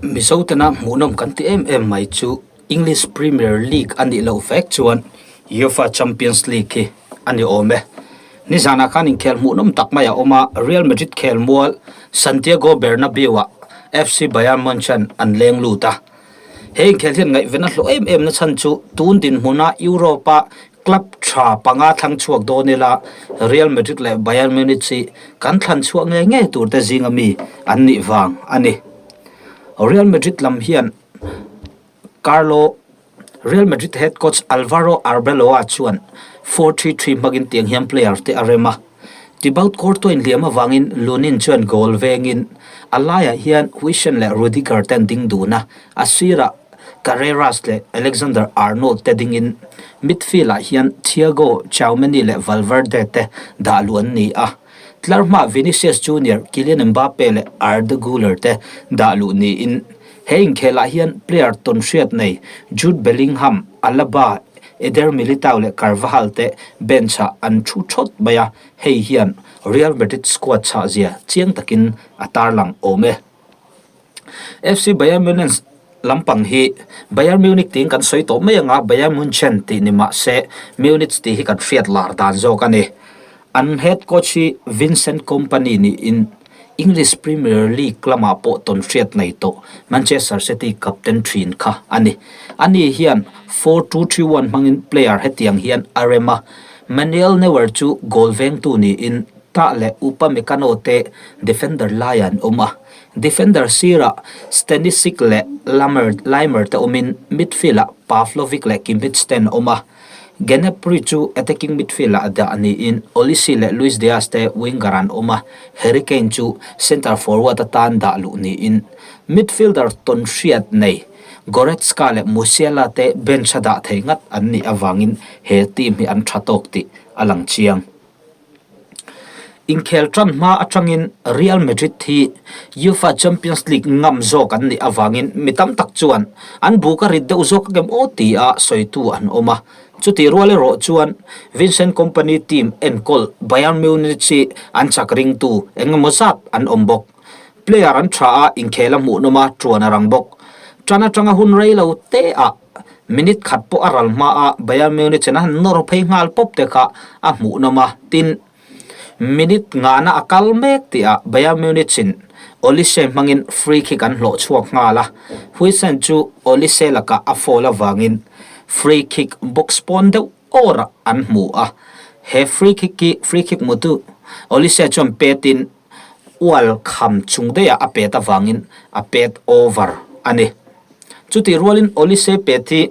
Mizo tena hmuhnawm kan ti em em mai chu English Premier League a nih loh vek chuan UEFA Champions League hi a ni awm e. Nizanah khan inkhel hmuhnawm tak mai a awm a, Real Madrid khelmual Santiago Bernabeu-ah FC Bayern Munchen an leng lut a. He inkhel hian ngaihven a hlawh em em na chhan chu tun dinhmuna Europe-a club tha panga thlang chhuak dawn ila Real Madrid leh Bayern Munich hi kan thlan chhuah ngei ngei tur te zinga mi an nih vang a ni. Real Madrid lam hian Carlo Real Madrid head coach Alvaro Arbeloa chuan 4-3-3 hmangin tiang hian player te a rem a. Thibaut Courtois inhliam avangin Lunin chuan goal vengin a laiah hian Huijsen leh Rudiger te an ding dun a, a sirah Carreras leh Alexander Arnold te dingin midfield-ah hian Thiago Tchouameni leh Valverde te dah luh an ni a. Tlar hmaah Vinicius Junior, Kylian Mbappe leh Arda Guler te dah luh niin he inkhelah hian player tawnhriat nei Jude Bellingham, Alaba, Eder Militao leh Carvajal te bench-ah an thu thawt mai a, hei hian Real Madrid squad chhah zia chiang takin a tarlang awm e. FC Bayern Munich lampang hi Bayern Munich tiin kan sawi tawh mai anga Bayern Munchen tih ni mah se Munich tih hi kan hriat lar dan zawk a ni. An head coach hi Vincent Kompany niin English Premier League lamah pawh tawn hriat nei tawh Manchester City captain thin kha a ni. Ani hian 4-2-3-1 hmangin player hetiang hian a rem a, Manuel Neuer chu goal vengtu niin Tah leh Upamecano te defender laiah an awm a. Defender sirah Stanisic leh Lamer Laimer te awmin midfield-ah Pavlovic leh Kimmich te an awm a. Gnabry chu attacking midfield-ah dah niin Olise leh Luis Diaz te winger an awm a, Harry Kane chu centre forward atan dah luh niin midfielder tawnhriat nei Goretzka leh Musiala te bench-a dah thei ngat an nih avangin he team hi an tha tawk tih a lang chiang. Inkhel tan hma atangin Real Madrid hi UEFA Champions League ngam zawk an nih avangin mi tam tak chuan an buk a rit deuh zawk a ngem aw tia sawitu an awm a. Chutih rual erawh chuan Vincent Kompany team enkawl Bayern Munich hi an chak ringtu eng emaw zat an awm bawk. Player an tha a, inkhel a hmuhnawm a, tuan a rang bawk. Tan atanga hun rei lo te ah Minute khat pawh a ral hma a, Bayern Munich in a han nawr phei nghal pawp te kha a hmuhnawm a, tin, minute ngana a kal mek tih ah Bayern Munich in Olise hmangin free kick an hlawh chhuak nghal a, Huijsen chu Olise lakah a foul avangin free kick box pawn deuh awr ah an hmu a, he free kick hi free kick hmutu Olise chuan pet in ual kham chung daih ah a pet avangin a pet over a ni. Chutih rualin Olise pet hi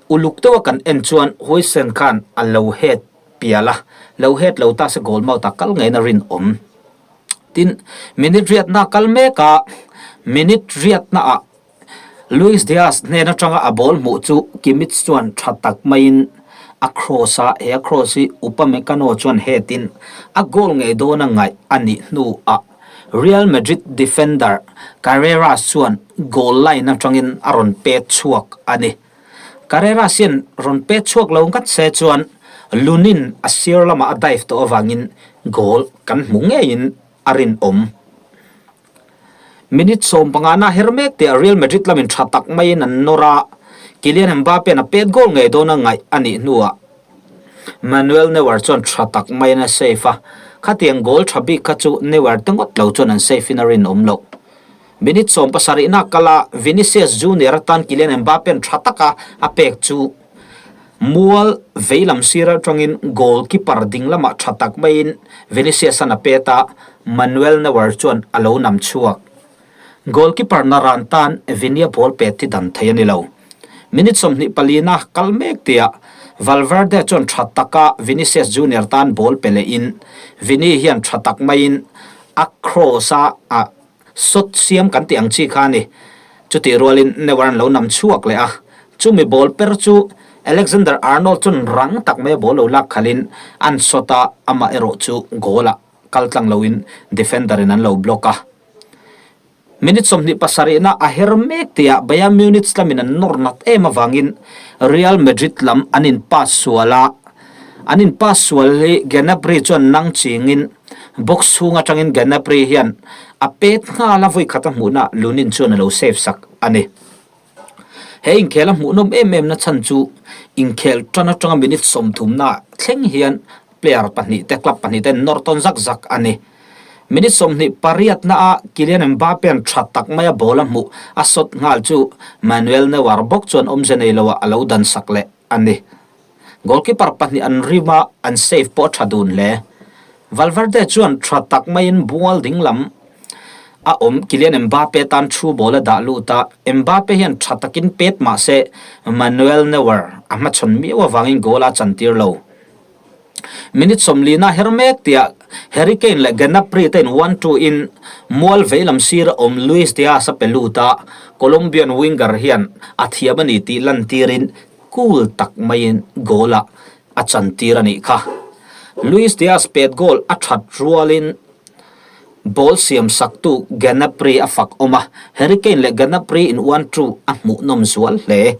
uluk deuha kan en chuan Huijsen khan a lo het pial a, lo het lo ta se goal mouth ah kal ngeiin a rinawm. Tin, minute riatna a kal mek a, minute riatna ah Luis Diaz hnen atanga a ball hmuh chu Kimmich chuan tha tak maiin a cross a, he a cross hi Upamecano chuan hetin a goal ngei dawn a ngaih a nih hnuah Real Madrid defender Carreras chuan goal line atangin a rawn pet chhuak a ni. Carreras hian rawn pet chhuak lo ngat se chuan Lunin a sir lamah a dive tawh avangin goal kan hmu ngeiin a rinawm. Minute 15 na her mek tih Real Madrid lamin tha tak maiin an nawr a, Kylian Mbappe-a'n a pet goal ngei dawn a ngaih a nih hnuah Manuel Neuer chuan tha tak maiin a save a, khatiang goal tha bik kha chu Neuer te ngawt lo chuan an save in a rinawm loh. Minute 70 na kal a, Vinicius Junior atan Kylian Mbappe-a'n tha taka a pek chu mual veilam sir atangin goalkeeper ding lamah tha tak maiin Vinicius-a'n a pet a, Manuel Neuer chuan a lo nam chhuak. Goalkeeper Naran tan Vinia ball pet hi dan thei a ni lo. Minute 24 na kal mek tihah Valverde chuan tha taka Vinicius Junior tan ball pe lehin Vini hian tha tak maiin a cross a, a shot siam kan tih ang chi kha a ni. Chutih rualin Neuer an lo nam chhuak leh a, chumi ball per chu Alexander Arnold chuan rang tak maia ball lo lak khalhin an shot a, amah erawh chu goal ah kal tlang loin defender in an lo block a. Minute 27 na a her mek tihah Bayern Munich lamin an nawr nat em avangin Real Madrid lam an in pass sual a, an in pass sual hi Gnabry chuan nang chingin box chhung atangin Gnabry hian A pet nghal a, vawi khat a hmuhna Lunin chuan a lo save sak a ni. He inkhel a hmuhnawm em em na chhan chu inkhel tan atanga minute 30 na thleng hian player pahnihte club pahnihte an nawr tawn zak zak a ni. Minute 28 na ah Kylian Mbappe an tha tak mai a ball a hmuh a shot nghal chu Manuel Neuer bawk chuan awmze nei lo ah a lo dan sak leh a ni. Goalkeeper pahnih an rim a, an save pawh a tha dun hle. Valverde chuan tha tak maiin bual dinglam a awm Kylian Mbappe tan thu ball a dah lut a, Mbappe hian tha takin pet mah se Manuel Neuer a hmachhawn miau avangin goal a chantir lo. Minute 40 a her mek tihah Harry Kane leh Gnabry te in one-two in mual veilam sir a awm Luis Diaz a pe lut a, Colombian winger hian a thiam a ni tih lantirin cool tak maiin goal ah a chantir a nih kha. Luis Diaz pet goal a that rualin ball siam saktu Gnabry a fak awm a, Harry Kane leh Gnabry in one-two a hmuhnawm zual hle.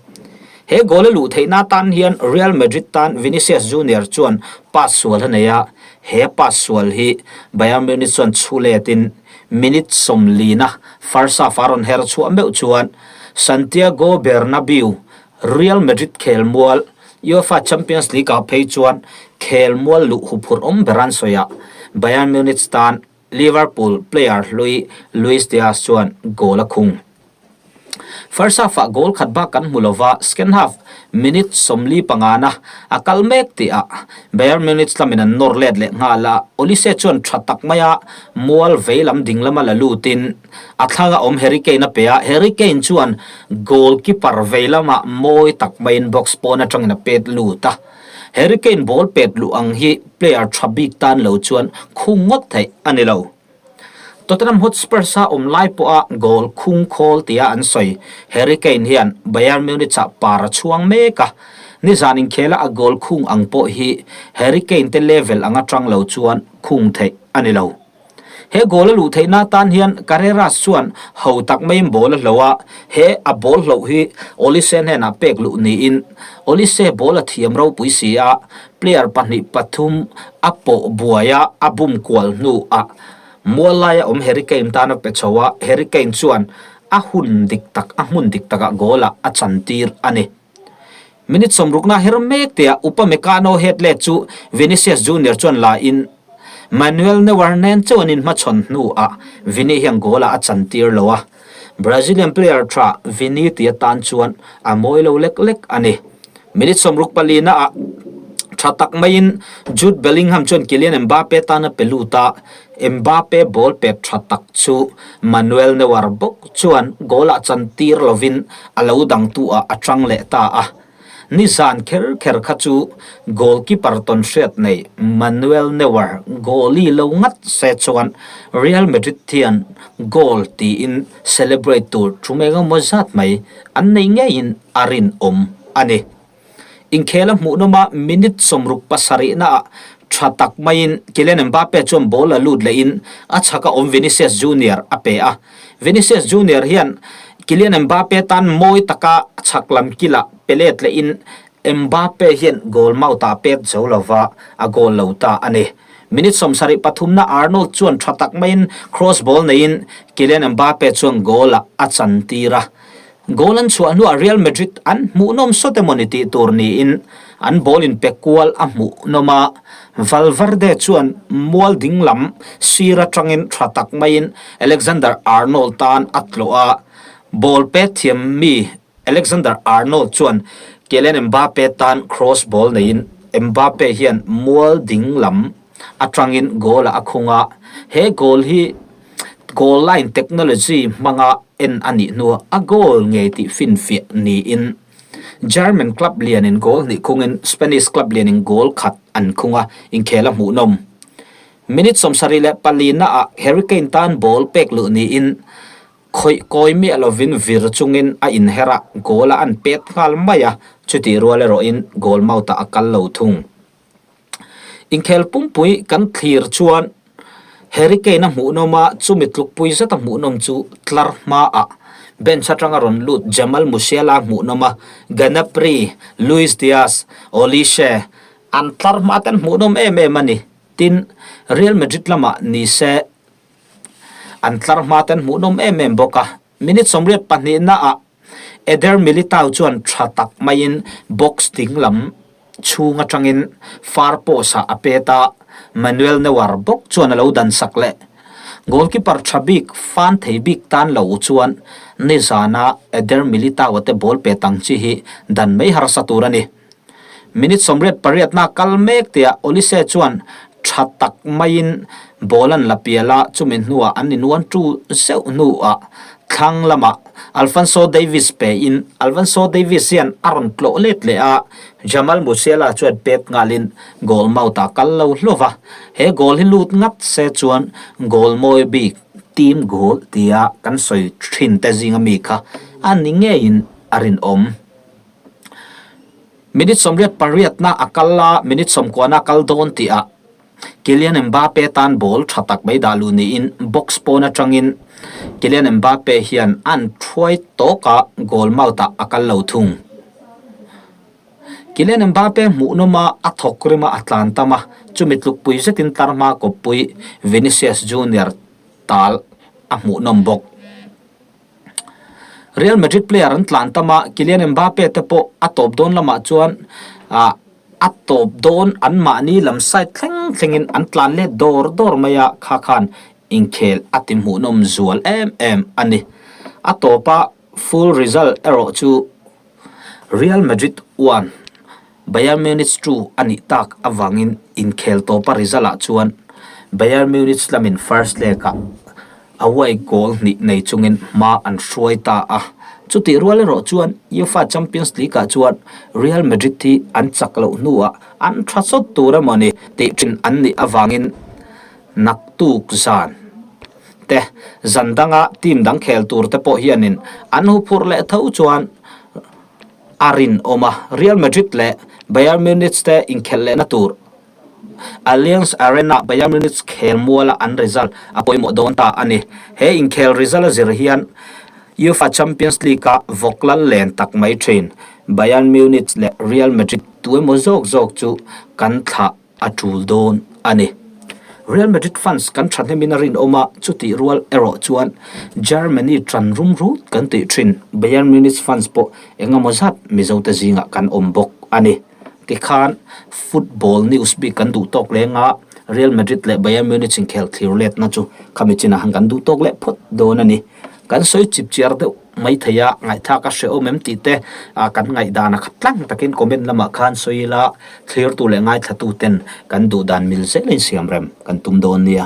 He goal a luh theihna atan hian Real Madrid tan Vinicius Junior chuan pass sual a nei a, he pass sual hi Bayern Munich chuan chhu letin minute 40 na first half a rawn her chhuah meuh chuan Santiago Bernabeu Real Madrid khelmual, UEFA Champions League-ah phei chuan khelmual luh huphurh awm ber an sawi a, Bayern Munich tan Liverpool player hlui Luis Diaz chuan goal a khung. First half-ah goal khat bak kan hmu lova, second half minute 45 na a kal mek tihah Bayern Munich lamin an nawr let leh nghal a, Olise chuan tha tak maia mual veilam dinglama la lutin, A thlanga awm Harry Kane a pe a, Harry Kane chuan goalkeeper vei lamah mawi tak maiin box pawn atangin a pet lut a. Harry Kane ball pet luh ang hi player tha bik tan lo chuan khung ngawt theih a ni lo. Tottenham Hotspurs a awm lai pawha goal khung khawl tia an sawi Harry Kane hian Bayern Munich ah par a chhuang mek a, nizan inkhela a goal khung ang pawh hi Harry Kane te level anga tang lo chuan khung theih a ni lo. He goal a luh theihna atan hian Carreras chuan ho tak maiin ball a hloh a, he a ball hloh hi Olise hnenah pek luh niin Olise ball a thiam ropui si a, player pahnih pathum a pawh buai a, a bum kual hnuah mual laia awm Harry Kane tan a pe chho a, Harry Kane chuan a hun dik tak a hmun dik takah goal ah a chantir a ni. Minute 60 na her mek tia Upamecano head let chu Vinicius Junior chuan la in Manuel Neuer nen chuan in hmachhawn hnuah Vini hian goal ah a chantir lo a, Brazilian player tha Vini ti atan chuan a mawi lo lek lek a ni. Minute 64 na ah tha tak maiin Jude Bellingham chuan Kylian Mbappe tan a pe lut a, Mbappe ball pet tha tak chu Manuel Neuer bawk chuan goal ah chantir lovin a lo dangtu ah a tang leh ta a. Nizan kher kher kha chu goalkeeper tawn hriat nei Manuel Neuer goalie lo ngat se chuan Real Madrid hian goal tiin celebrate tur thu eng emaw zat mai an nei ngeiin a rinawm a ni. Inkhel a hmuhnawm a, minute 67 naah tha tak maiin Kylian Mbappe chuan ball a lut lehin a chhaka awm Vinicius Junior a pe a. Vinicius Junior hian Kylian Mbappe tan mawi taka chhak lam kila pe let lehin Mbappe hian goal mouth ah pek zo lova a goal lo ta a ni. Minute 73 na Arnold chuan tha tak maiin cross ball neiin Kylian Mbappe chuan goal ah a chantir a. Goal an chhuah hnuah Real Madrid an hmuhnawm sawt emaw ni tih tur niin an ball in pe kual a hmuhnawm a, Valverde chuan mual dinglam sir atangin tha tak maiin Alexander Arnold tan a tlawh a, ball pet thiam mi Alexander Arnold chuan Kylian Mbappe tan cross ball neiin Mbappe hian mual dinglam atangin goal ah a khung a, he goal hi goal line technology hmanga en a nih hnuah a goal ngei tih finfiah niin German club lianin goal hnih khungin Spanish club lianin goal khat an khung a, inkhel a hmuhnawm. Minute 74 naah Harry Kane tan ball pek luh niin khawih kawi miah lovin vir chungin a inher a, goal a an pet nghal mai a, chutih rual erawhin goal mouth ah a kal lo thung. Inkhel pumpui kan thlir chuan Harry Kane a hmuhnawm a, chumi tlukpui zeta hmuhnawm chu tlar hmaah bench atanga rawn lut Jamal Musiala a hmuhnawm a, Gnabry, Luis Diaz, Olise an tlar hma te an hmuhnawm em em a ni. Tin, Real Madrid lamah ni se. An tlar hma te an hmuhnawm em em bawk a. Minute 82 naah Eder Militao chuan tha tak maiin box ding lam chhung atangin far post ah a pet a, Manuel Neuer bawk chuan a lo dan sak leh. Goalkeeper tha bik fan thei bik tan lo chuan nizana Eder Militao te ball pet ang chi hi dan mai harsa tur a ni. Minute 88 na kal mek tia Olise chuan tha tak maiin ball an la pial a, chumi hnuah an innuan tu zeuh hnuah thlang lamah Alphonso Davies pein Alphonso Davies hian a rawn tlawh let leh a, Jamal Musiala chuan pet nghalin goal mouth ah kal lo hlauh a, he goal hi lut ngat se chuan goal mawi bik team goal tia kan sawi thin te zinga mi kha a ni ngeiin a rinawm. Minute 88 na a kal a, minute 90 na kal dawn tih ah Kylian Mbappe tan ball tha tak mai dah luh niin box pawn atangin Kylian Mbappe hian an thuai tawk a, goal mouth ah a kal lo thung. Kylian Mbappe hmuhnawm a, a thawk rim a, a tlan tam a, chumi tlukpui zetin tlarhma kawppui Vinicius Junior tal a hmuhnawm bawk. Real Madrid player an tlan tam a, Kylian Mbappe te pawh a tawp dawn lamah chuan ah a tawp dawn an mahni lam side thleng thlengin an tlan let dawr dawr mai a, kha khan inkhel a ti hmuhnawm zual em em a ni. A tawpa full result erawh chu Real Madrid 1, Bayern Munich 2 a nih tak avangin inkhel tawpa result ah chuan Bayern Munich lamin first leg ah away goal hnih nei chungin hma an hruai ta a. Chutih rual erawh chuan UEFA Champions League ah chuan Real Madrid hi an chak loh hnuah an tha sawt tur emaw ni tih thin an nih avangin naktuk zan te zan danga team dang khel tur te pawh hianin an huphurh leh tho chuan a rinawm a. Real Madrid leh Bayern Munich te inkhelh lehna tur Allianz Arena Bayern Munich khel muala an result a pawimawh dawn ta a ni. He inkhel result a zir hian UEFA Champions League-a vawk lal len tak mai thin Bayern Munich leh Real Madrid tu emaw zawk zawk chu kan thlah a tul dawn a ni. Real Madrid fans kan thahnemin a rinawm a, chutih rual erawh chuan Germany tan rum rut kan tih thin Bayern Munich fans pawh engemaw zat Mizote zingah kan awm bawk a ni. Tikhan football news bik kan duh tawk leng a, Real Madrid leh Bayern Munich inkhel thlir letna chu khami chinah han kan duh tawk leh phawt dawn a ni. Kan sawi chip chiar deuh mai thei a, ngaihthlak a hrehawm em tih te kan ngaihdan a khat tlang takin comment lamah khan sawi ila, thlirtu leh ngaithlatu ten kan duh dan mil zelin siam rem kan tum dawn nia.